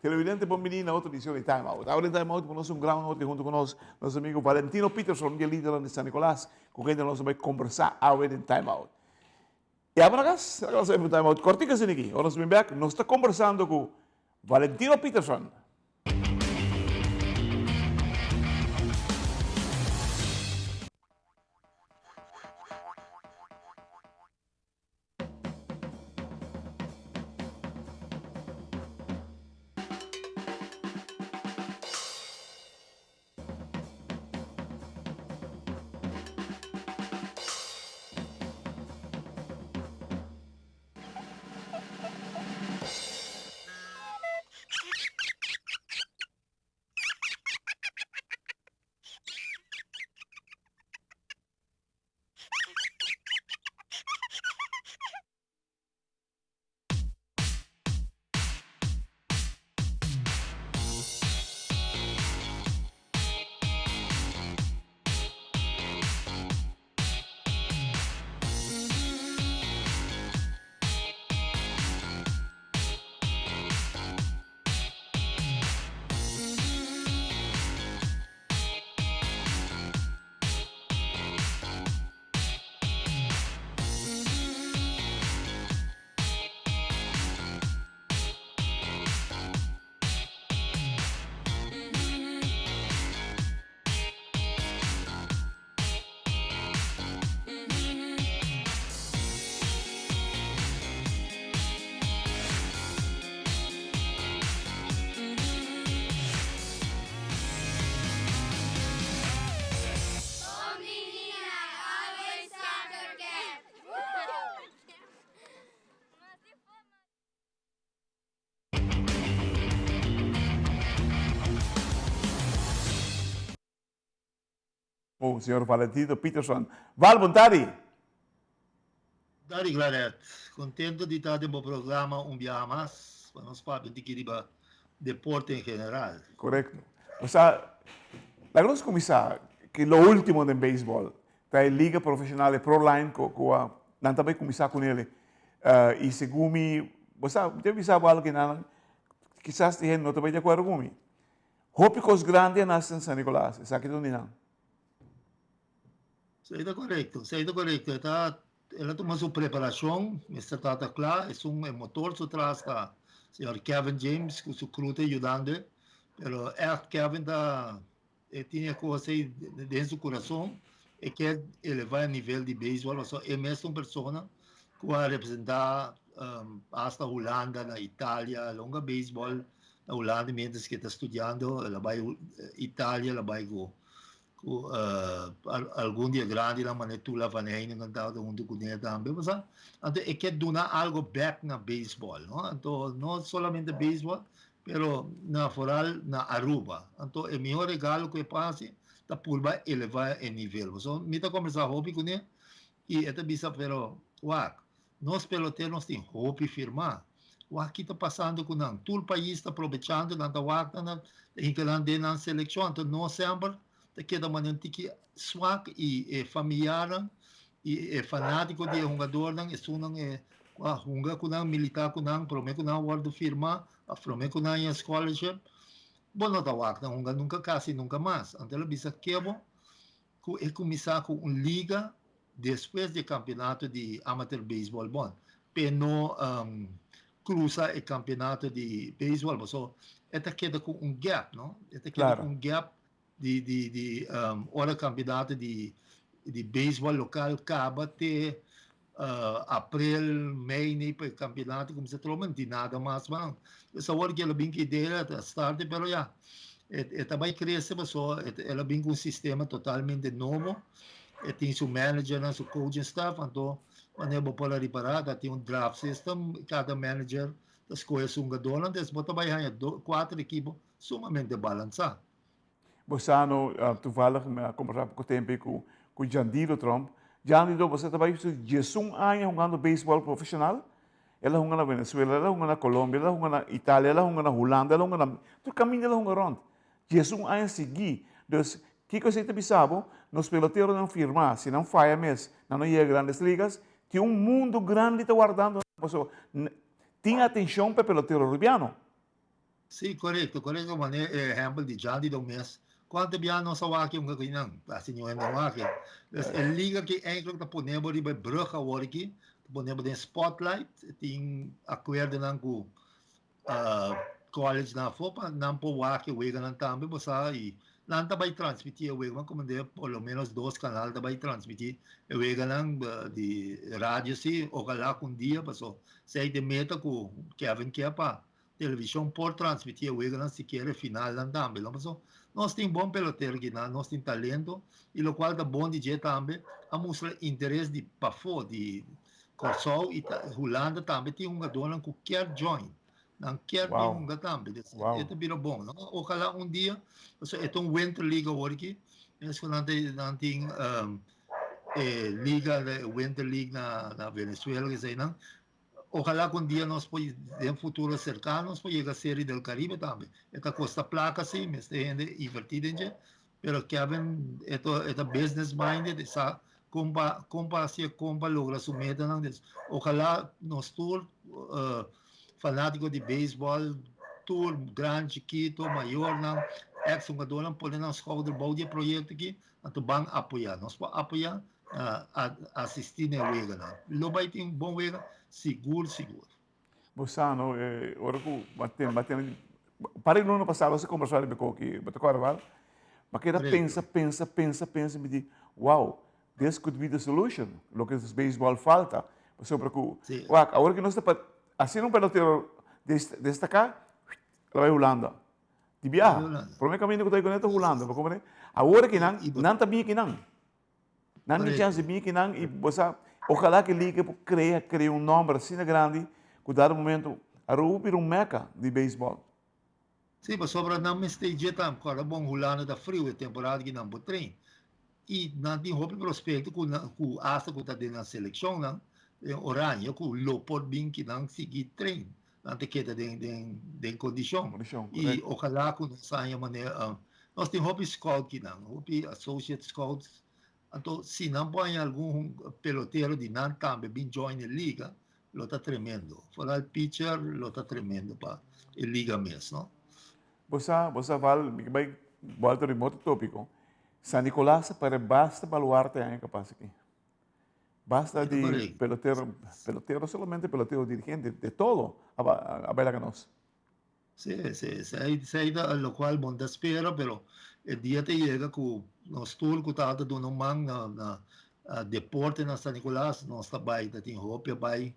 Televidente bon bini na otro edicion di Time Out. Awor den Time Out nos un gran honor di hunto cu nos nos amigo Valentino Peterson, di e lidernan di San Nicolas, cu kende nos a bay combersa awe den Time Out. Y abo na cas, sera cu nos a bay pa un Time Out cortico asina aki. Ora nos bin bek, nos ta combersando cu Valentino Peterson. Oh, señor Valentino Peterson. Val, bon tardi. Tardi, Claret. Contento di ta den bo programa un biaha mas pa nos papia un tiki riba deporte en general. Correcto. O sea, laga nos cuminsa cu lo ultimo den baseball. Ta e liga profesional, e Pro Line, cu, cu a, nan ta bay cuminsa cu nele. Uh, y segun mi, bo sa, mi ta bisa bo algo que nan, kisas di hende no ta bay di acuerdo cu mi. Hopi kos grandi a nase na San Nicolas, esaki ta un di nan. Esei ta korekto, esei ta korekto. E ta, el a tuma su preparashon, mester tata kla, esun e motor su tras ta señor Kevin James ku su crew ta yudando e, pero ègt Kevin ta, e tin e kos ei den su kurason, e kier eleva e nivel di beisbòl pasobra e mes ta un persona ku a representá hasta Hulanda, na Italia, longa beisbòl na Hulanda mientras ke ta studiando el a bai Italia el a bai ku ku algun di e grandinan manera Tula van Heyningen tabata huntu kuné tambe bo sa anto e ke duna algo bek na beisbòl no anto no solamente beisbòl pero na foral na Aruba anto e mihó regalo ku e por hasi ta purba eleva e nivel pasobra mi ta kombersá hopi kuné i e ta bisa pero wak Nos peloteros tin hopi firmá. Wak ki ta pasando ku nan. Tur pais ta probechando, nan ta wak nan, ta hinka nan den nan selekshon. Anto nos semper ta keda manera un tiki swak i e familiarnan i e fanátiko di e hungadornan, esunnan e ku a hunga ku nan, militá ku nan promé ku nan a wòrdu firmá òf promé ku nan haña scholarship, bo no ta wak nan hunga nunka kasi nunka mas. Anto el a bisa kebo ku e kuminsá ku un liga Despues di e campeonato di amateur baseball bon p'e no cruza e campeonato di baseball paso e ta keda cu un gap no e ta keda cu un gap di di di ora campeonato di di baseball local caba te april mei nei pa e campeonato cuminsa trobe no tin nada mas man pues awor cu el a bin cu idea ta start pero ya e ta bay crece paso el a bin cu un sistema totalmente nobo. E tin su managernan, su coaching staff, anto wanneer bo por a ripará ta tin un draft system, kada manager ta skohe su hungadornan, des bo ta bai haña kuater ekipo sumamente balansá. Bo sa no, toevallig mi a kombersá poko tempu ei ku ku Jandilo Tromp. Jandilo, bo sa ta bai su diesun aña hungando beisbòl profeshonal. El a hunga na Venezuela, el a hunga na Colombia, el a hunga na Italia, el a hunga na Hulanda, el a hunga na tur kaminda el a hunga rònt. Diesun aña sigui. Dus, kiko esei ta bisa bo? Nos peloteronan firmá, si nan faya mes, nan no yega Grandes Ligas, tin un mundu grandi ta wardando nan, pasobra tin atenshon pa e pelotero rubiano. Sí, korekto, korekto manera e ehèmpel di Jandy Domes. Kuantu bia nos a wak un kakinan? Kasi niun hende a wak. Dus e liga aki eindelijk ta pone bo riba e brug awor aki, ta pone bo den spotlight, tin akuerdonan ku college nan afó pa nan por wak e weganan tambe bo sa i nan ta bai transmití e weganan komo de por lo menos dos kanal ta bai transmití e weganan di radio si, ojalá ku un dia paso esei ta e meta ku Kevin ke pa Television por transmiti e weganan sikiera e finalnan tambe, no? Pasobra nos tin bon pelotero kinan, nos tin talento y locual ta bon di dje tambe a mustra interes di pafó di Kòrsou y Hulanda tambe tin hungadónan cu kier join, nan kier bin hunga tambe, dus e ta bira bon, no? Ojalá un dia, pasobra e ta un winter league awor aki, mes cu nan nan tin e liga, winter league na Venezuela, eseinan. Ojalá ku un dia nos por, den futuro serkano, nos por yega Serie del Caribe tambe. E ta kosta plaka sí, mester hende invertí den dje, pero Kevin e ta e ta business minded, e sa kon pa kon pa hasié, kon pa logra su metanan. Dus ojalá nos tur fanátiko di beisbòl, tur gran, chikito, mayornan, èks hungadónan pone nan skouder bou di e proyekto aki, anto ban apoyá. Nos por apoyá a asisti na e weganan. Lo bai tin un bon wega? Sigur, sigur. Bo sa no, ora ku bo a tene, bo a tene, par di luna pasado nos a kombersá riba e koki, bo ta kòrda wèl? Bo a keda pensa, pensa, pensa, pensa, mi di, wow, this could be the solution, loke nos beisbòl falta. Pasobra ku, wak, awor ku nos ta asina un pelotero destaká, el a bai Hulanda. Di biaha, promé kaminda ku ta bai kuné ta Hulanda, bo komprendé? Awor aki nan, nan ta bin akinan. Nan tin chance di bin akinan y bo sa, ojalá ke liga por crea, crea un nomber asina grandi cu dado momento Aruba bira un meca di baseball. Sí, pasobra nan mester dje ta kòrda bon Hulanda ta friu e temporada ki nan por train. I nan tin hopi prospecto ku nan ku asta ku ta den nan selekshonnan den Oranje ku lo por bin ki nan sigui train. Nan ta keda den den den kondishon. Kondishon, I korekto. ojalá ku nos haña manera nos tin hopi scout kinan, hopi associate scouts. Anto si nan por haña algun pelotero di nan tambe bin join e liga, lo ta tremendo. Foral pitcher lo ta tremendo pa e liga mes, no? Bo sa, bo sa Val, mi ke bai bolta riba otro tópiko. San Nicolas a pare basta baluarte aña kapas aki. Basta di pelotero, pelotero solamente pelotero, dirigente, de todo a bai laga nos. Sí, sí, esei ta locual bon ta spera, pero e dia ta yega cu nos tur cu tabata duna un man na deporte na San Nicolas, nos ta bai, ta tin hopi a bai,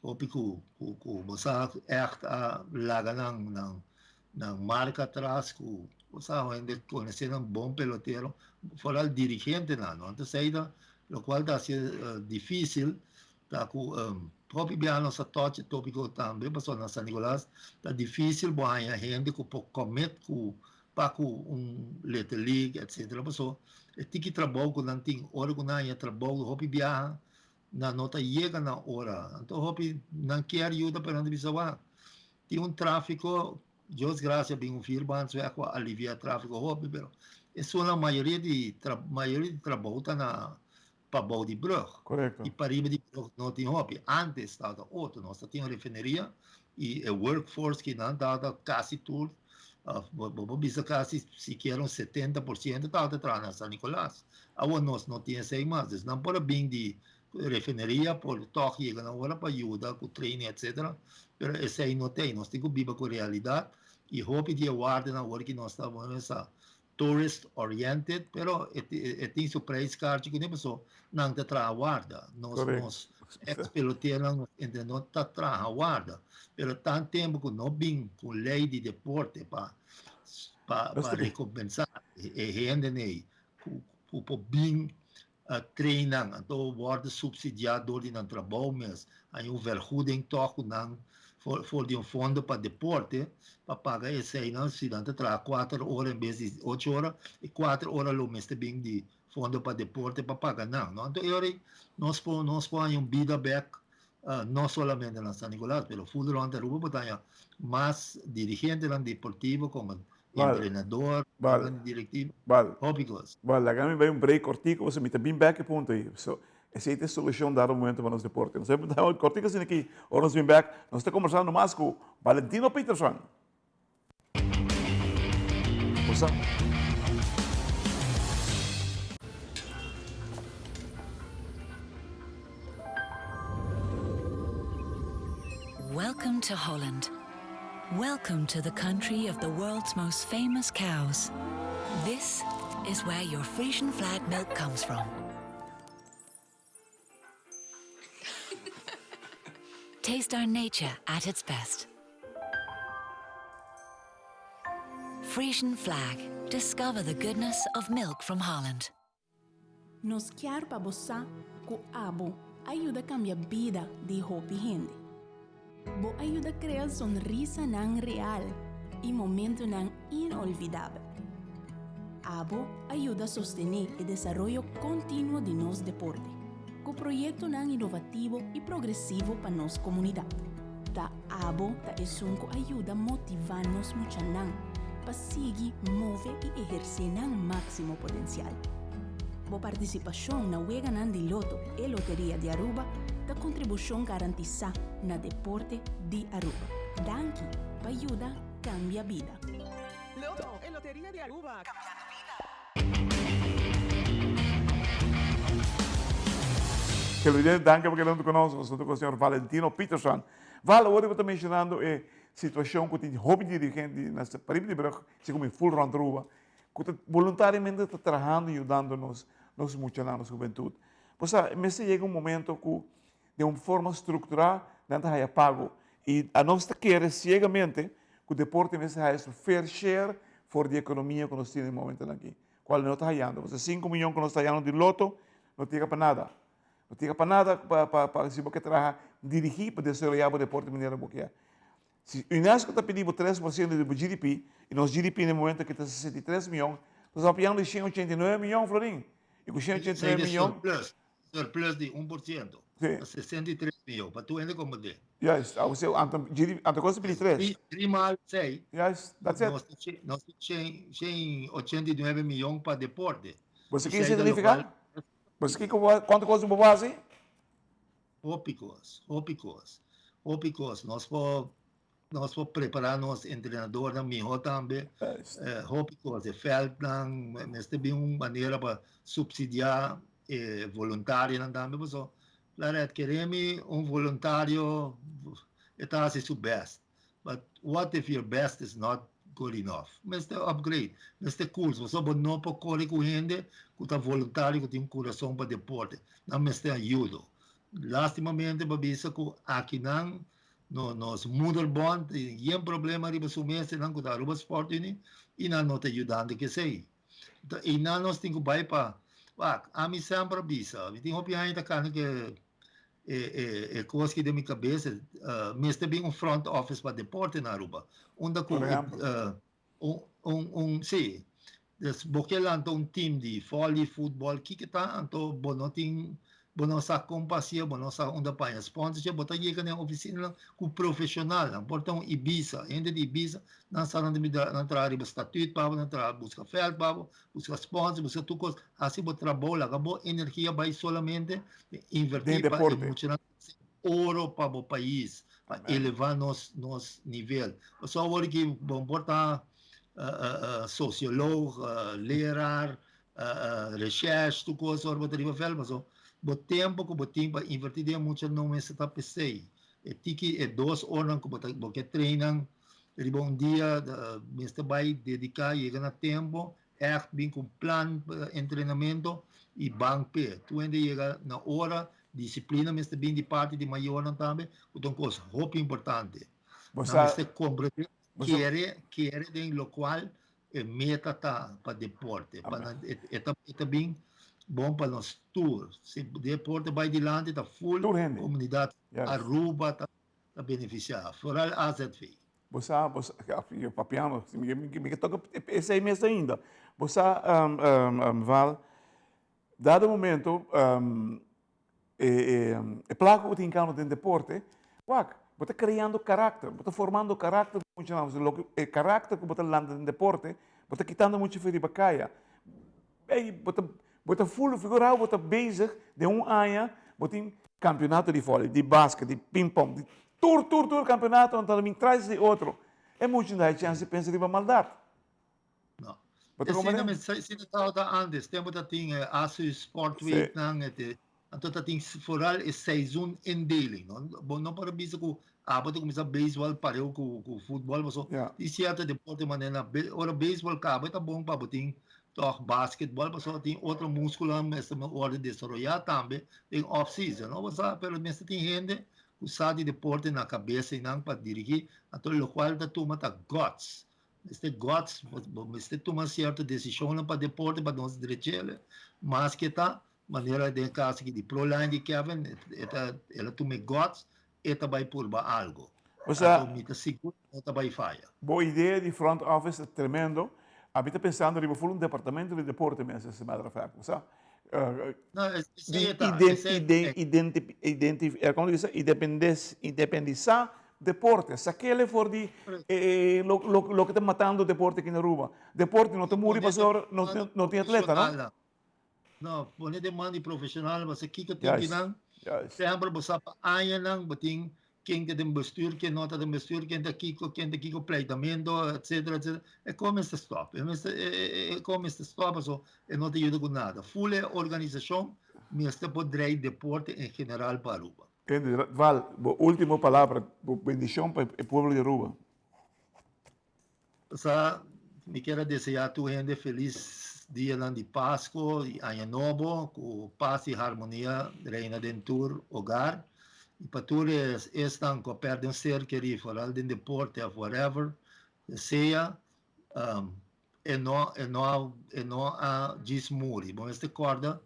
hopi cu cu bo sa echt a laga nan nan Nan marca atras cu bo sa hende conoce nan bon pelotero, foral dirigentenan no. Anto esey ta locual ta haci dificil ta cu hopi biaha nos a touch e topico tambe pasobra na San Nicolas ta dificil bo haya hende cu por commit cu pa cu un Little League etcetera pasobra e tiki trabou cu nan tin ora cu nan haya trabou hopi biaha nan no ta yega na ora anto hopi nan kier yuda pero nan ta bisa wak Tin un tráfiko, Dios gracia bin un vierbandsweg ku a alivia tráfiko hopi, pero esunnan mayoria di mayoria di trabou ta na pabou di brug. Korekto. I pariba di brug no tin hopi. Antes tabata otro, nos ta tin un refineria i e workforce ki nan tabata kasi tur, bo por bisa kasi sikiera un 70% tabata traha na San Nicolas. Awor nos no tin esei mas, dus nan por a bin di Refineria por tòg yega na ora pa yuda ku training etcetera, pero esei no t'ei. Nos tin ku biba ku realidat i hopi di e wardenan awor ki nos ta sa tourist oriented, pero e tin su prijskaartje kuné paso nan ta traha warda. Nos nos ex peloteronan nos entrenador ta traha warda, pero tan tempu ku no bin ku lei di deporte pa pa rekompensá e hendenan ei ku por bin Treinnan anto wòrdu supsidiá dor di nan trabou mes. Hay un vergoeding tòg ku nan for di un fondo pa deporte pa paga eseinan si nan ta traha kuater ora en bes di ocho ora, e kuater ora lo mester bin di fondo pa deporte pa paga nan, no? Anto e ora ei nos por nos por haña un bida bèk no solamente na San Nicolas pero ful rònt Aruba por ta haña mas dirigentenan deportivo komo entrenador, Bal. directivo, Bal. hopi cos. Bal, laga mi bai un break cortico pasobra mi ta bin bek e punto ei. So, esei ta e solucion dado momento pa nos deporte. Nos ta bai cortico asina aki, ora nos bin bek, nos ta conversando mas cu Valentino Peterson. Bosa. Welcome to Holland. Welcome to the country of the world's most famous cows. This is where your Frisian flag milk comes from. Taste our nature at its best. Frisian flag. Discover the goodness of milk from Holland. Nos kier pa bo sa ku abo a yuda kambia bida di hopi hende. Bo a yuda krea sonrisanan real i momentunan inolvidabel. Abo a yuda sostené e desaroyo kontinuo di nos deporte, ku proyektonan inovativo i progresivo pa nos komunidat. Ta abo ta esun ku a yuda motivá nos muchanan pa sigui move i ehersé nan máksimo potensial. Bo partisipashon na Weganan di Loto e Loteria di Aruba ta kontribushon garantisá na deporte di Aruba. Danki pa yuda kambia bida. Loto e Loteria di Aruba, kambiando bida. Televidente, danki pa keda huntu ku nos. Nos huntu ku señor Valentino Peterson. Val, awor bo ta menshonando e situashon ku tin hopi dirigente na pariba di brug, segun mi ful rònt Aruba, ku ta boluntariamente ta trahando i yudando nos nos muchanan, nos hubentut. Bo sa, mester yega un momento ku den un forma strukturá nan ta haya pago. I anos ta kere siegamente ku deporte mester haya su fair share for di ekonomia ku nos tin den momentonan aki, kual no ta hayando. Pasobra sinku miyon ku nos ta hayando di loto no ta yega pa nada. No ta yega pa nada pa pa pa si bo ke traha dirigí pa desaroyá bo deporte manera bo ke. Si UNESCO ta pidi bo 3% di bo GDP i nos GDP na e momento aki ta 63 miyon, nos ta papiando di 189 miyon florin. I ku 189 miyon. Surplus, surplus di 1%. Sí. 63 miyon, pa tur hende komprendé. Juist, abo anto GDP, anto kos ta pidi 3. Tri maal sei. Juist, that's it. Nos ta 189 miyon pa deporte. Bo sa kiko significa? Bo sa kiko kuantu kos bo por hasi? Hopi kos, hopi kos, hopi kos. Nos por, nos por prepará nos entrenadornan mihó tambe. Hopi kos, e vèltnan, mester bin un manera pa supsidiá e voluntarionan tambe pasobra Claret, kere mi un voluntario e ta hasi su bèst. But what if your best is not good enough? Mester upgrade, mester curso, pasobra bo no por kore ku hende ku ta voluntario ku tin un kurason pa deporte. Nan mester ayudo. Lastimamente bo a bisa ku akinan no nos moederbond tin yen problema riba su mes nan ku ta Aruba Sport Unie i nan no ta yudando ku esei. Enton einan nos tin ku bai pa wak ami semper a bisa mi tin hopi aña ta kanda ku e e kos ki den mi kabes mester bin un front office pa deporte na Aruba unda ku un un un si des bo ke lanta un team di volley futbol kiko ta anto bo no tin Bo no sa kon pa hacié, bo no sa unda paña sponsorship, bo ta yega den oficinanan cu profesionalnan, por ta un Ibiza, hende di Ibiza, nan sa nan ta nan traha riba statuut pa bo, nan traha busca veld pa bo, busca sponsor, busca tur cos, haci bo trabou, laga bo energia bay solamente den inverti Den pa e deporte. muchanan haci oro pa bo pais, pa Amen. eleva nos nos nivel. Pasobra awor aki bo por ta socioloog, leraar, Recherche tur cos ora bo ta riba veld paso bo tempo cu bo tin pa inverti den mucha no mester ta pesey e tiki e dos oranan cu bo ta bo ke trainan riba un dia mester bay dedica yega na tempo echt bin cu un plan pa entrenamento y ban pe tur hende yega na ora disciplina mester bin di parti di mayornan tambe cu ta un cos hopi importante Bo nan sa mester comprende bo sa kere kere den locual E meta ta pa deporte, pa nan e ta e ta bin bon pa nos tur. Si deporte bai dilanti ta full Tur hende. comunidad Yes. Aruba ta ta beneficia, vooral AZV. Bo sa, bo sa, yo papiando, mi mi ke toca esei mes ainda. Bo sa, Val, dado momento, E plaka ku tin kano den deporte, wak, bo ta kreando karakter, bo ta formando karakter di muchanan. Loke e karakter ku bo ta lanta den deporte, bo ta kitando mucha fe riba kaya. Ey, bo ta bo ta full figurao bo ta bezig den un aña bo tin kampionato di vòlei, di basket, di pingpong, di tur tur tur kampionato, anto ta bin tras di otro. E mucha no ta hay chèns di pensa riba maldat. No. Bo ta comprende? Esina tabata antes, tempo ta tin e ASU Sport Week nan, anto ta tin vooral e seizoen indeling, no? Bo no por a bisa cu abo ta cuminsa baseball pareu cu futbol, paso tin cierto deporte manera ora baseball caba e ta bon pa bo tin toch basketball, paso tin otro musculonan mester worde desaroya tambe den off season, no? Bo sa, pero mester tin hende cu sa di deporte na cabesa y nan pa dirigi, anto locual ta tuma ta guts. Mester guts, bo mester tuma cierto decisionnan pa deporte pa nos drechele, maske ta manera den e caso aki di Pro Line di Kevin, e ta el a tuma e guts, e ta bay purba algo. Osea, Anto mi ta sigur cu no ta bay faya. Bo idea di front office ta tremendo. Ami ta pensando riba full un departamento di deporte mes, as a matter of fact. Bo sa? No, Di esey ta, iden, esey iden, identi, identi, como ta bisa? Independes, independisa deporte. Sakele for di e lo, lo, loke ta matando deporte aki na Aruba. Deporte no ta muri pasobra no, no tin atleta, no? No, pone den man di profesional, pasobra kiko tin ki nan? Semper bo sa pa añanan bo tin ken ta den bestuur, ken no ta den bestuur, ken ta kiko, ken ta kiko, pleitamento, etcetera, etcetera. E kon mester stop. E mester, e kon mester stop pasobra e no ta yuda ku nada. Ful e organisashon mester por drei deporte en general pa Aruba. Ende, Val, bo ultimo palabra, bo bendishon pa e pueblo di Aruba. Sa, mi kier a deseá tur hende felis dianan di Pasko i Aña Nobo, ku pas i harmonia reina den tur hogar. I pa tur esnan ku a pèrdè un ser kerí, foral den deporte òf whatever sea, e no e no a e no a djis muri. Bo mester kòrda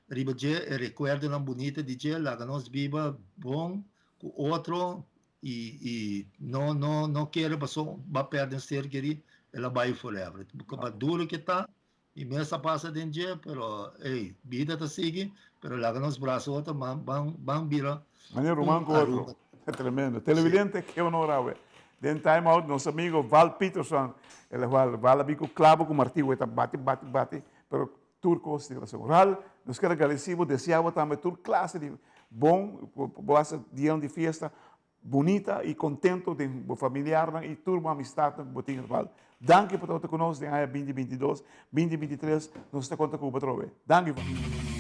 riba dje e rekuerdonan bunita di dje, laga nos biba bon ku otro I i no no no kere paso ba perde un ser keri el a bai forever. Pa duro ke ta mi mes a pasa den dje pero ey bida ta sigui pero laga nos brasa otro ban ban ban bira Manera ruman un ku otro. Aruba. Tremendo. Si. Televidente ke honor awe. Den time out nos amigo Val Peterson el a Val Val a bin ku klabo ku martiu e ta bati bati bati pero tur kos tin rason. Ral nos kier a gradeci bo desea bo tambe tur klase di Bon, bo hasa dianan di fiesta bunita y contento den bo familiarnan y tur bo amistadnan cu bo tin rival. Danki pa tabata cu nos den aña binti 22, 2023, nos ta conta cu bo atrobe. Danki.